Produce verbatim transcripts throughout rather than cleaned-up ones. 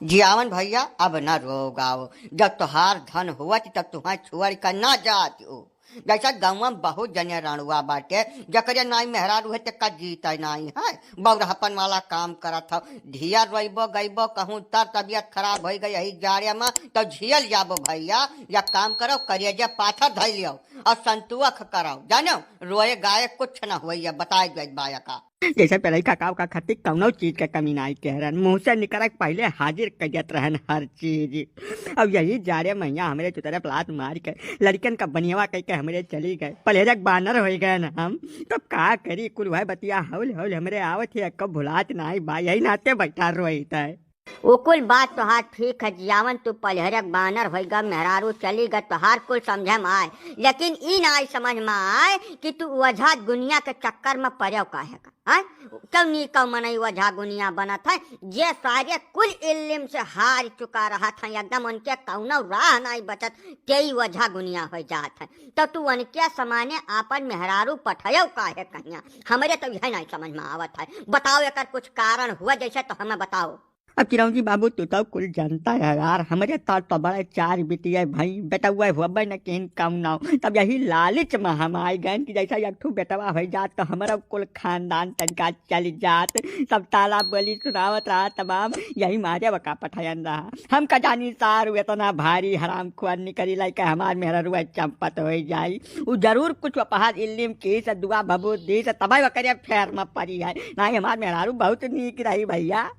जियावन भइया, अब न रोग आओ। जब तोहार धन होवत, तब तुहैं छोड़ि क न जात हो। जइसे गउँवा म बहुत जने रँड़ुआ बाटे, जकरे नाई मेहरारू है, तेका जीत नाई है। बौरहपन वाला काम करत हौ। ढियर रोइबो गइबो, कहूँ तर तबियत खराब होइ गइ यही जाड़े म, तउ झियल जाबो भइया। या काम करौ, करेजे पाथर धइ लियो अउर संतोख करौ, जानो, रोए गाए कुछ न होइया, बताए गइ बाया का। जइसे पेलई काका ओका खातिर कउनो चीज के कमी नाई केहरन। मुँह से निकरक पहिले हाजिर कइ देत रहन हर चीज। अब यही जाड़े महिया हमरे चुतरे प लात मारि के लड़िकन का बनियवा कइ के हमरे चली गए। पलहेरक बानर होइ गएन हम। तब का करी, कुल वह बतिया हौल हौल हमरे आवत ही, एक्को भुलात नाई बा। यही नाते बैठा रोइत है। उ कुल बात तोहार ठीक है जियावन, तू पलहेरक बानर होइ ग, मेहरारू चली ग, तोहार कुल समझे म आए, लेकिन ई नाई समझ म आए कि तू ओझा गुनिया के चक्कर म परेव काहे का, हैं? कउनी कउ मनई ओझा गुनिया बनत है, जे सारे कुल इल्लिम से हार चुका रहत हैं, एकदम उनके कउनो राह नाई बचत, तेई ओझा गुनिया होइ जात है। तउ तू उनके समाने आपन मेहरारू पठयव काहे कहिया? हमरे तउ यह नाई समझ म आवत है। बताओ एकर कुछ कारण हुआ जइसे तउ हमें बताओ। अब चिरौंजी बाबू, तू तउ कुल जनता है यार, हमरे तउ, तउ बड़े चार बिटिया भई, बेटउआ होबे न किहिन कउनो। तब यही लालच म हम आइ गएन कि जइसे एक ठू बेटवा होइ जात तउ हमरो कुल खानदान तनिका चलि जात। सब ताला बोली सुनावत रहा तमाम, यही मारे ओका पठयन रहा। हम का जानी सार उ एतना भारी हरामखोर निकरी लइके हमार मेहररुआ चंपत होइ जाई। उ जरूर कुछ उपहार इल्लिम किहिस, दुआ भभूत दिहिस, तबहिं ओकरे फेर म परी है। नाहीं, हमार मेहरारू बहुत नीक रही भइया।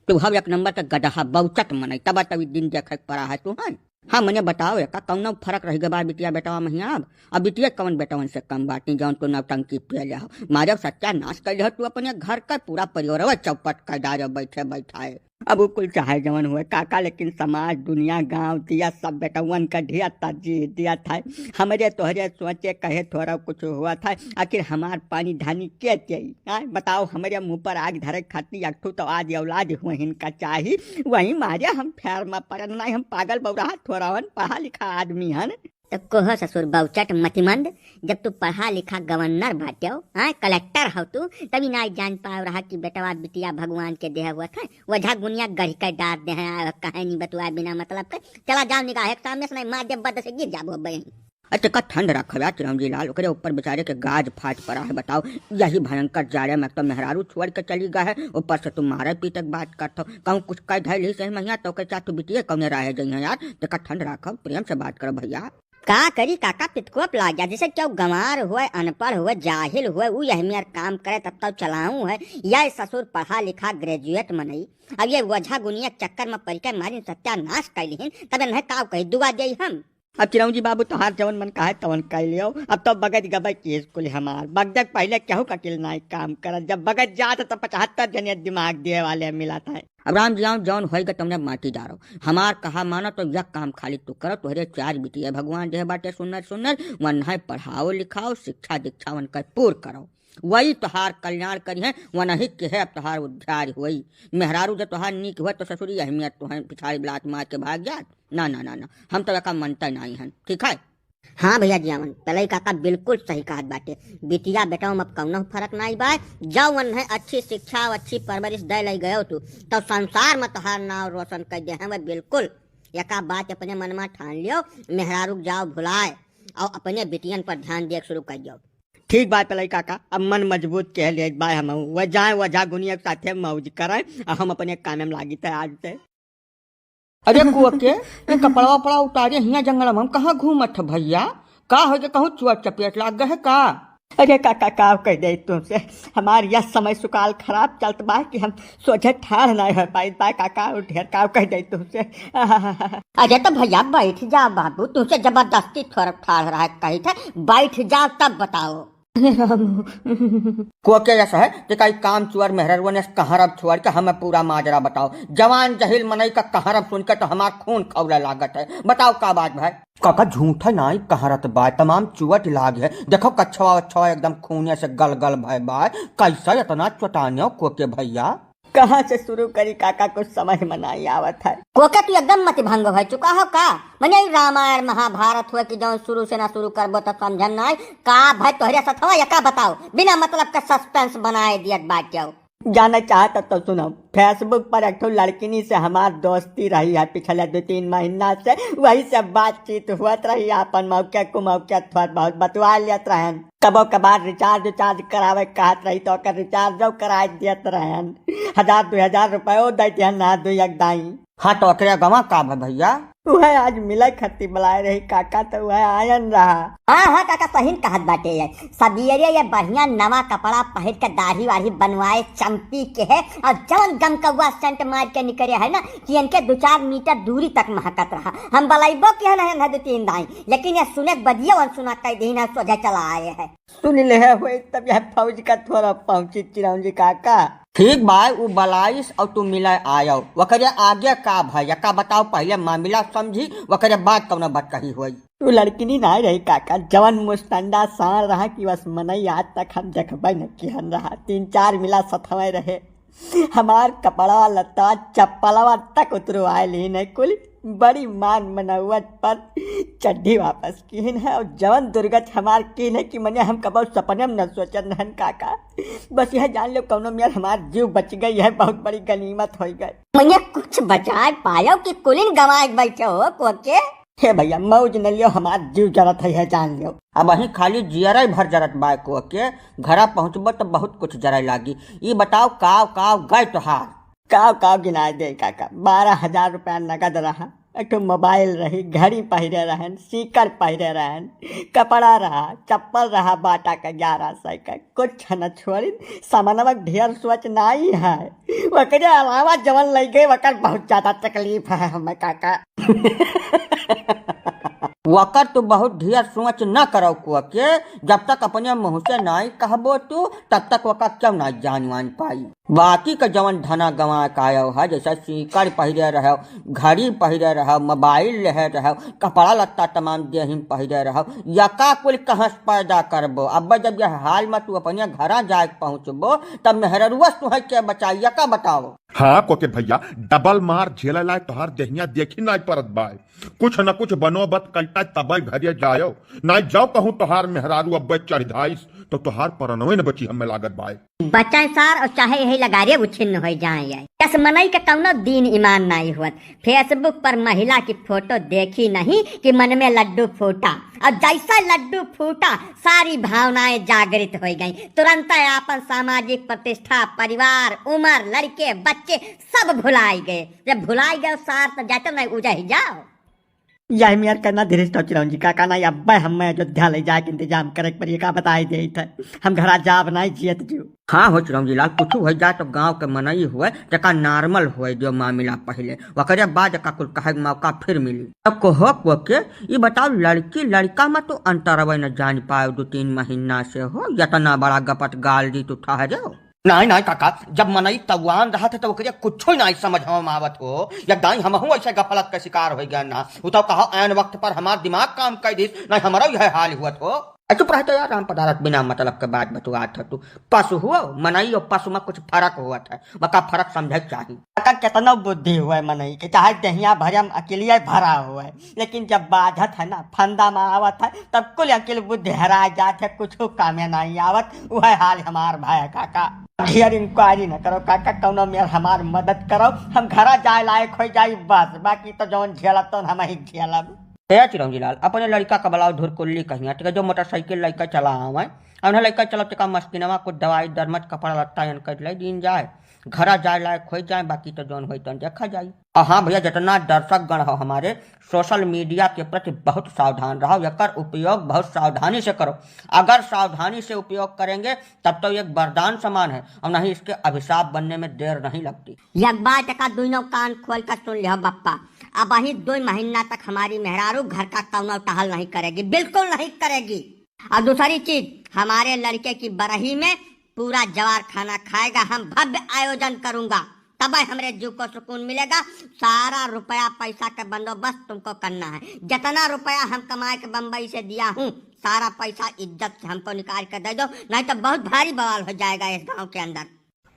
तू हव एक नंबर के गदहा, बउचट मनई, तब तब दिन देखे के परा है तू, हैं? हाँ, मने बताओ, एका कउनो फरक रहि गवा बिटिया बेटवा महिया अब? अब बिटिया कउन बेटवन से कम बाटी, जउन तू नौटंकी पेले हो? मारे सत्यानाश कइ लेहो तू अपने घर का, पूरा परिवारवा चौपट कइ डारे बैठे बैठाए। अब उ कुल चाहे जउन हुए काका, लेकिन समाज, दुनिया, गाँव, दिया सब बेटवन का ढेर तरजीह दियत है। हमरे तोहरे सोचे कहे थोरा कुछ हुआ था, आखिर हमार पानी धानी के देई? हाँ, बताओ, हमरे मुँह पर आग धरे खातिर एक ठू तउ आदि औलाद हुए इनका चाही, वही मारे हम फेर म पड़न, नाहीं हम पागल बौराहा थोरा हन, पढ़ा लिखा आदमी हन। तब कहो ससुर बउचट मतिमंद, जब तू पढ़ा लिखा गवर्नर बाट्यो, हाँ, कलेक्टर हौ तू, तभी नाहीं जान पाव रहा कि बेटवा बिटिया भगवान के देह हुआ था, ओझा गुनिया गढ़ के डार दे हैं, आ, कहे नहीं बतुआ बिना मतलब के, चला जाओ निगाह के सामने से, नाहीं मार देब बद से गिर जाबो बहन। अरे तेका ठंड रखब यार चिरौंजी लाल, ओकरे ऊपर बेचारे के गाज फाट परा है। बताओ, यही भयंकर जाड़े म तो मेहरारू छोड़ के चली गए है, ऊपर से तू मारे पीटे के बात करत हो। कहूँ कुछ कह धइल ही सही महिया, तो ओकरे चार ठो बिटिये कउने राहे जइहैं यार। तेका ठंड रखब, प्रेम से बात करो भइया। का करी काका, पितकोप लाग गया, जइसे केहू गंवार हुए, अनपढ़ हुए, जाहिल हुए, उ यह मेर काम करे तब तउ चलाऊ है। यह ससुर पढ़ा लिखा graduate मनई, अब ये ओझा गुनिया के चक्कर म परि के मारिन सत्यानाश कइ लिहिन, तब इन्हें काव कही दुआ देई हम। अब चिरौंजी बाबू, तोहार जवन मन कहे तवन कइ लियो। अब तउ बगज गबे केस कुल हमार। बगजक पहिले केहू का किल नाई काम करत। जब बगज जात तब पचहत्तर जने दिमाग दिए वाले मिलत है। अब राम जी आओ, जवन होइगा तउने माटी डारो। हमार कहा मानो तउ यह काम खाली तू करो, तोहरे चार बिटिया भगवान देह बाटे सुन्नर सुन्नर, वन्है पढ़ाओ लिखाओ, शिक्षा दीक्षा वनकर पूर करो। वही तोहार कल्याण करिहैं, वनही के है अब तोहार उद्धार होई। मेहरारू जब तोहार नीक हुआ तउ ससुरी अहमियत तोहैं पिछाड़ी लात मार के भाग जात। ना, ना, ना, ना, हम तउ एका मनते नाहीं हन, ठीक है? हाँ भइया जियावन, पेलई काका बिल्कुल सही कहत बाटे। बिटिया बेटवा म अब कउनो फरक नाहीं बा। जब वन्है अच्छी शिक्षा अउ अच्छी परवरिश दइ लइ गयो तू, तउ संसार म तोहार नाव रोशन कइ देहैं वह बिल्कुल। एका बात अपने मन म ठान लियो, मेहरारू क जाओ भुलाए अउर अपने बिटियन पर ध्यान देक सुरू कइ दियो। ठीक बा पेलई काका, अब मन मजबूत कइ लेत बा हमहू। वह जाए ओझा गुनिया के साथे मौज करे, अउर हम अपने कामे म लागित है आज से। अरे कोके, ये कपड़वा उपड़ा उतारे हियाँ जंगल म हम कहाँ घूमत ह भइया? का होइ गे, कहूँ चोट चपेट लाग गए है का? अरे काका, काव कहि देई तुमसे, हमार यह समय सुकाल खराब चलत बा कि हम सोझे ठाढ़ नाहीं होइ पाइत बा काका, अउर ढेर काव कहि देई तुमसे। अरे तो भइया बैठ जा बाबू, तुमसे जबरदस्ती थोरा ठाढ़ रहा कहित है, बैठ जाओ तब बताओ। कोके यस है, ते काई काम चुअर मेहररुअन यस कहरब छोड़ के हमें पूरा माजरा बताओ। जवान जहिल मनई का कहरब सुन के तो हमार खून खौले लागत है। बताओ का बात भाई? काका झूठा नाई कहरत बा, तमाम चुअट लाग है। देखो कछवा वछवा एकदम खूने से गल गल भय बा, कैसा इतना चोटान्यो कोके भइया? कहाँ से सुरू करी काका, कुछ समझ म नाई आवत है। कोके तू एकदम मतिभंग होइ चुका हो का? मने ई रामायण महाभारत हुए कि जौन सुरू से ना सुरू करबो तब समझन नाई। का भय तोहरे सथवा या का बताओ? बिना मतलब का suspense बनाए दियत बाट्यो। जाने चाहत तो सुनो, Facebook पर एक ठो लड़किनी से हमार दोस्ती रही है पिछले दो तीन महीना से, वही से बातचीत हुअत रही, आपन मौके को मौके थोड़ बहुत बतवा लेत रहन। कबो कबार रिचार्ज उचार्ज करावे कहत रही तो ओकर रिचार्जो कराए देत रहन, हजार दो हजार रुपयो दे दिहन ना दो एक दाई। हाँ, तो ओकरे गवा का भा भैया? उहे आज मिले खातिर बुलाए रही काका, तो उहे आयन रहा। हाँ, हाँ काका, सही कहत बाटे। ये सबेरे ये बढ़िया नवा कपड़ा पहिर के, दाढ़ी वाढ़ी बनवाए, चंपी के है, और जवन गमकौआ सेंट मार के निकरे है ना, कि इनके दो चार मीटर दूरी तक महकत रहा। हम बलैबो के है ना, है दो तीन दाई, लेकिन ये सुने के बदिये अनसुना कह दीन है, सोझे चला आए है। सुन ले है होई, तब यह फौज का थोड़ा पहुंची चिरौंजी काका। ठीक बा, उ बलाइस और तू मिले आयो। ओकरे आगे का भा, यका बताओ, पहले मामला समझी, ओकरे बाद कौनो बतकही होई। उ लड़किनी ना रही काका, जवन मुस्तंडा साँड़ रहा कि बस मनई आज तक हम देखबे न किहन रहा। तीन चार मिला सथवे रहे। हमार कपड़ा लत्ता चप्पलवा तक उतरवाए लीन है कुल। बड़ी मान मनौवत पर चड्ढी वापस किहन है, और जवन दुर्गत हमार किहन है कि मने हम कबो सपने में न सोचत रहन काका। बस यह जान लो, कौनो मेर हमार जीव बच गई है, बहुत बड़ी गनीमत होई गई। मने कुछ बचाए पायो कि कुलिन गंवाए बैठे हो को के? हे भैया, मौज न लियो, हमार जीव जरत है, यह जान लियो। अबहीं खाली जियरे भर जरत बा को के, घरा पहुँचबो तो बहुत कुछ जरे लागी। ई बताओ, काव काव गए तोहार? काव काव गिनाए दे काका, बारह हजार रुपया नगद रहा, एक ठो मोबाइल रही, घड़ी पहिरे रहन, सीकर पहिरे रहन, कपड़ा रहा, चप्पल रहा, बाटा का ग्यारह सौ का, कुछ न छोड़िन। सामानवा के ढेर सोच नाई है, ओकरे अलावा जवन लइ गए, ओकर बहुत ज्यादा तकलीफ है हमें काका। वकर तू बहुत ढेर सोच न करो को के, जब तक अपने मुँह से नाई कहबो तू, तब तक वका क्यों नाई जान वान पाई। बाकी का जवन धना गंवा के आयो है, जैसे सीकर पहिरे रहो, घड़ी पहिरे रहो, मोबाइल लेहे रहो, कपड़ा लत्ता तमाम देही में पहिरे रहो, यका कुल कहाँ से पैदा करबो? अब जब यह हाल में तू अपने घरा जाए के पहुँचबो, तब मेहररुआ से तुहे के बचाई, यका बताओ। हाँ को के भैया, डबल मार झेले लाए तोहार देहिया देखी नाई परत बाय। कुछ न कुछ बनोबत कइता तबे घरे जायो, नाई जाओ कहूँ तोहार मेहरारू अब्बे चढ़ धाइस, तो तोहार परनवे न बची हमें लागत बाय। बचे सार और चाहे यही लगारे उछिन्न हो जाए। यस मनई के कौनो दीन ईमान नाई हुअत। Facebook पर महिला की फोटो देखी नहीं कि मन में लड्डू फूटा, और जैसा लड्डू फूटा सारी भावनाएं जागृत हो गई। तुरंत आपन सामाजिक प्रतिष्ठा, परिवार, उम्र, लड़के, बच्चे सब भुलाई गए। जब भुलाई गए सार तो जाते नहीं उजा ही जाओ। यही मेर करना धीरे से चिरौंजी काका ना, अब्बे हमें अयोध्या ले जाए के इंतजाम करे के पड़ी, का बताई देइत है। हम घरा जाब नाई जियत जीव। हाँ हो चिरौंजी लाल, कुछ हो जाए तो गाँव के मनई हुए, तेका नॉर्मल हुए दियो मामला पहले, ओकरे बाद एका कुल कहे के मौका फिर मिली। अब को हो को के, ई बताओ लड़की लड़का में तो अंतर अबे न जान पाए दो तीन महीना से हो, इतना बड़ा गपत गाल दी तू ठहरे हो। नाई, नाई काका, जब मनई तवान रहत है तो ओकरे कुछो ही नाई समझ में आवत हो। या दाई हमहू ऐसे गफलत के शिकार हो गया ना। उ तो कहा ऐन वक्त पर हमार दिमाग काम कर दिस, नाई हमारा यह हाल हुआ हो। ए, चुप रहते यार राम पदारथ, बिना मतलब के बात बतुआत है तू। पशु हुआ, मनई और पशु में कुछ फर्क हुआ है, मका फर्क समझे के चाही। काका केतनो बुद्धि हुए मनई के, चाहे दहिया भरम अकेलिए भरा हुए, लेकिन जब बाझत है ना, फंदा में आवत है, तब कुल अकिल बुद्धि हेराय जात है, कुछो कामे नाई आवत। उहे हाल हमार भाई काका। ढेर इंक्वायरी न करो काका, कौनो मेर हमार मदद करो, हम घरा जाए लायक हो जाई बस, बाकी तो जौन झेलत तौन हम ही झेलब। ए चिरौंजी लाल, अपने लड़का का बलाओ धुरकुल्ली कहिया, ठीक है, जो मोटरसाइकिल लइका चला आवे, और उन्हें लइका चलो तेका मस्किनवा कुछ दवाई दरमत कपड़ा लत्ता यन कर ले दीन जाए। घरा जाए लायक हो जाए, बाकी तो जौन होई तौन देखा जाई। और हाँ भैया, जितना दर्शक गण हो हमारे, सोशल मीडिया के प्रति बहुत सावधान रहो, एकर उपयोग बहुत सावधानी से करो। अगर सावधानी से उपयोग करेंगे तब तो एक वरदान समान है, और नहीं इसके अभिशाप बनने में देर नहीं लगती। एक बात का दुइनो कान खोल कर सुन लियो बप्पा, अब वही दो महीना तक हमारी मेहरारू घर का कौनो टहल नहीं करेगी, बिल्कुल नहीं करेगी। और दूसरी चीज, हमारे लड़के की बरही में पूरा जवार खाना खाएगा, हम भव्य आयोजन करूंगा, तब हमरे जीव को सुकून मिलेगा। सारा रुपया पैसा का बंदोबस्त तुमको करना है। जितना रुपया हम कमाए के बम्बई से दिया हूँ, सारा पैसा इज्जत से हमको निकाल के दे दो, नहीं तो बहुत भारी बवाल हो जाएगा इस गांव के अंदर।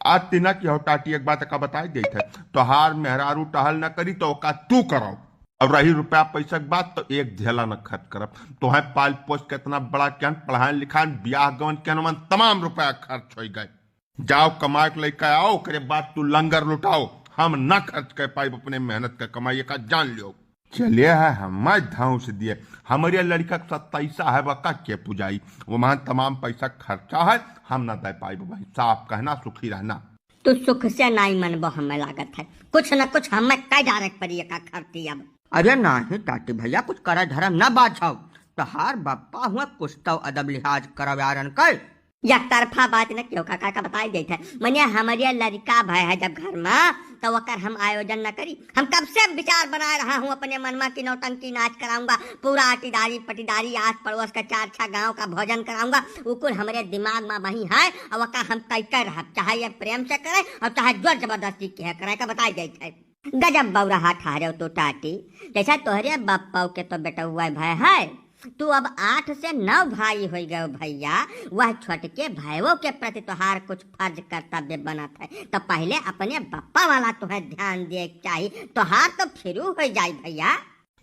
आज तिना की हो टाटी, एक बात का बताई देत है, तोहार मेहरारू टहल न करी तो ओका तू करो। और रही रुपया पैसा के बात, तो एक धेला न खर्च करब। तोहे पाल पोस के इतना बड़ा किहन, पढ़ान लिखान, बियाह गवन किहन, मन तमाम रुपया खर्च हो गए। जाओ कमाए के लइका आओ, ओकरे बाद तू लंगर लुटाओ, हम ना खर्च कर पाइब अपने मेहनत का कमाई का, जान लियो। चले है हमार धौंस दिए, हमरे लड़का के सत्ताईसा है, वका के पुजाई, वो मान तमाम पैसा खर्चा है, हम ना दे पाइब भाई, साफ कहना, सुखी रहना। तू सुख से नाई मनबो, हमें लागत है कुछ न कुछ हमें कह डारे के पड़ी एका खरती अब। अरे नाही टाटी भैया, कुछ करा धर्म न बाझाओ, तोहार बप्पा हुआ कुछ तो अदब लिहाज करव यारन के। एक तरफा बात न कियो काका, का बताई देत है, मने हमरे लड़का भय है जब घर में, तो ओकर हम आयोजन न करी। हम कब से विचार बनाए रहा हूँ अपने मन में कि नौटंकी नाच कराऊंगा, पूरा अटीदारी पटीदारी आस पड़ोस का चार छह गांव का भोजन कराऊंगा, उ कुल हमरे दिमाग में वही है। और ओका हम तय कर रहब, चाहे ये प्रेम से करे और चाहे जोर जबरदस्ती के करे, का बताई देत है। गजब बौराहा ठहरे तू टाटी, जैसा तोहरे बप्पा के तो बेटउआ भय है, तू अब आठ से नौ भाई हो गए भैया, वह छोटके भाइयों के प्रति तोहार कुछ फर्ज कर्तव्य बनत है, तो पहले अपने बप्पा वाला तुहे ध्यान दिए के चाही, तोहार तो फिरू हो जाई भैया।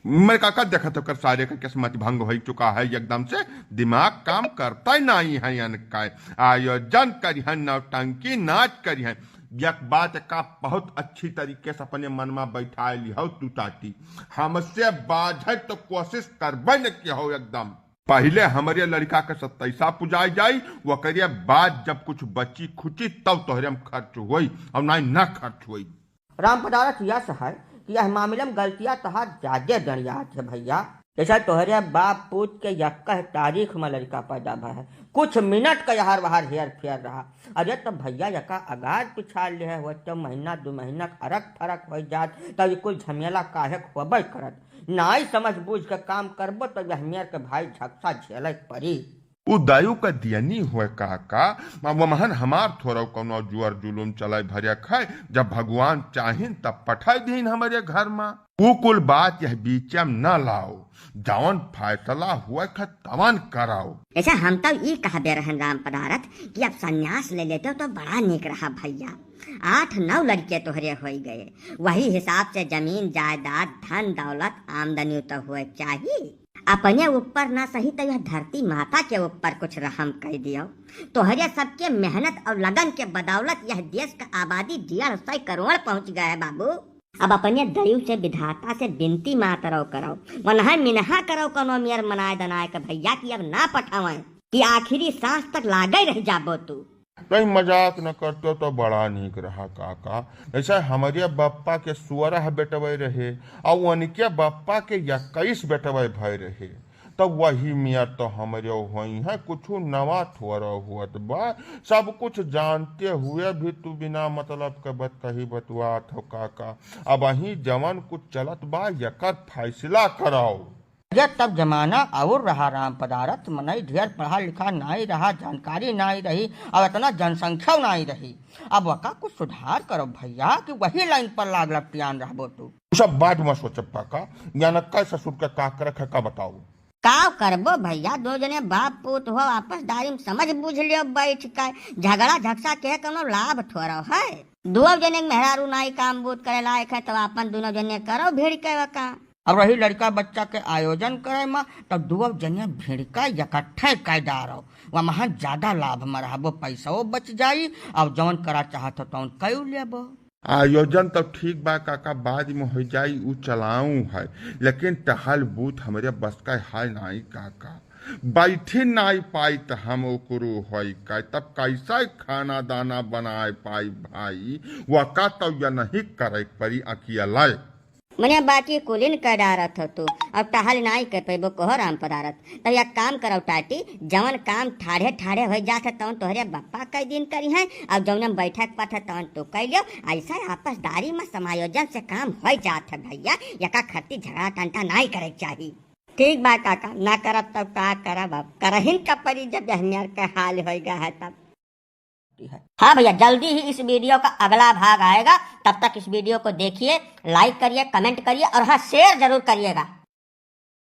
मैं काका देखत ओकर सारे का किस्मत भंग हो चुका है, एकदम से दिमाग काम करता ही नहीं है। इनका आयोजन करिहन, नौटंकी नाच करिहन, एक बात का बहुत अच्छी तरीके से अपने मन में बैठा लिहो तू टाटी, हमसे बाझे तो कोशिश करबे न किहो एकदम। पहले हमरे लड़का के सत्ताईसा पुजाई जाई, ओकरे बाद जब कुछ बची खुची तब तोहरे में खर्च होई, और ना ना खर्च होई। राम पदारथ यस है कि यह मामले में गलतियां तोहार ज्यादा डंडियात है भैया। जैसा तोहरे बाप पूत के यक्कह तारीख में लड़का पैदा भय है, कुछ मिनट का यहार वहार हेर फेर रहा। अरे तो भैया यका अगार पिछाड़ ले है, हो तो महीना दो महीना का अरक फरक हो जात, तब ये कुल झमेला काहे के होबे करत। नाई समझ बूझ के काम करबो तो यह मेर के भाई झकसा झेले के पड़ी। उ दायु का दियनी हुए काका, मा वमहन हमार थोड़ा कौनो जुअर जुलूम चलाए भरे खाए, जब भगवान चाहिन तब पठाई दीन हमरे घर मा। उ कुल बात यह बीचे में न लाओ, जौन फैसला हुए ख तवन कराओ। ऐसे हम तो ई कहबे रहन राम पदारथ कि अब संन्यास ले लेते तो बड़ा नीक रहा भैया। आठ नौ लड़के तोहरे होई गए, वही हिसाब से जमीन जायदाद धन दौलत आमदनी तो हुए चाहिए। अपने ऊपर ना सही तो यह धरती माता के ऊपर कुछ रहम कई दियो। तोहरे सबके मेहनत और लगन के बदौलत यह देश का आबादी डेढ़ सौ करोड़ पहुँच गया है बाबू। अब अपने दयु से विधाता से बिनती मातरौ करौ, वनहा मिनहा करौ कौनो मेर मनाए दनाए के भैया कि अब ना पठावैं, कि आखिरी सांस तक लागे रह जाबो तू। नहीं, मजाक न करते तो बड़ा नीक रहा काका। ऐसा हमरे बप्पा के सोरह बेटवे रहे, और उनके बप्पा के इक्कीस बेटवे भय रहे। तब वही मेर तो हमरे होई है, कुछ नवा थोड़ा हुअत बा। सब कुछ जानते हुए भी तू बिना मतलब के बत-, कही बतुआत हो काका। अबहीं जवन कुछ चलत बा, यकर फैसला कराओ। अरे तब जमाना और रहा राम पदारथ, मनई ढेर पढ़ा लिखा नाई रहा, जानकारी नाई रही, और इतना जनसंख्या नाई रही। अब वका कुछ सुधार करो भैया कि वही लाइन पर लाग लपटियान रहबो तू। उ सब बाद में सोचब काका, याना कै ससुर के का करे ख का बताओ। का करबो भैया, दो जने बाप पूत हो, आपसदारी में समझ बूझ लियो बैठ के, झगड़ा झगसा के कौनो लाभ थोड़ा है। दो जने के मेहरारू नाई काम बूत करे लायक है, तो आपन दोनों जने करो भिड़ के वका। अब रही लड़का बच्चा के आयोजन करे में, तब दो जने भिड़ के इकट्ठे कर डारो, वमहन ज्यादा लाभ में रहबो, पैसो बच जाई, और जौन करा चाहत हो तौन कई लेबो। आयोजन तो ठीक बा काका, बाद में हो जाई, उ चलाऊ है, लेकिन टहल बूत हमरे बस का है नाई काका। बैठी नाई पाई त हम ओकरो होई का, तब कैसे खाना दाना बनाए पाई भाई, वका तो या नहीं करे पड़ी अकेले। मने बाकी कुलिन कर डारत हो तू, अब टहल नाई कर पैबो कहो राम पदारथ। तब एक काम करौ टाटी, जवन काम ठाढ़े ठाढ़े होइ जात है तवन तोहरे बप्पा कई दिन करी हैं, और जौन में बैठक पथ है तवन तू कई लियो। ऐसा आपसदारी में समायोजन से काम होइ जात है भैया, यका खरती झगड़ा टंटा नाई करे के चाही। ठीक बा काका, ना करब तब का करब, अब करहिन का परी जब यहनियर के हाल होइ गया है तब। हाँ भैया, जल्दी ही इस वीडियो का अगला भाग आएगा, तब तक इस वीडियो को देखिए, लाइक करिए, कमेंट करिए और हाँ, शेयर जरूर करिएगा।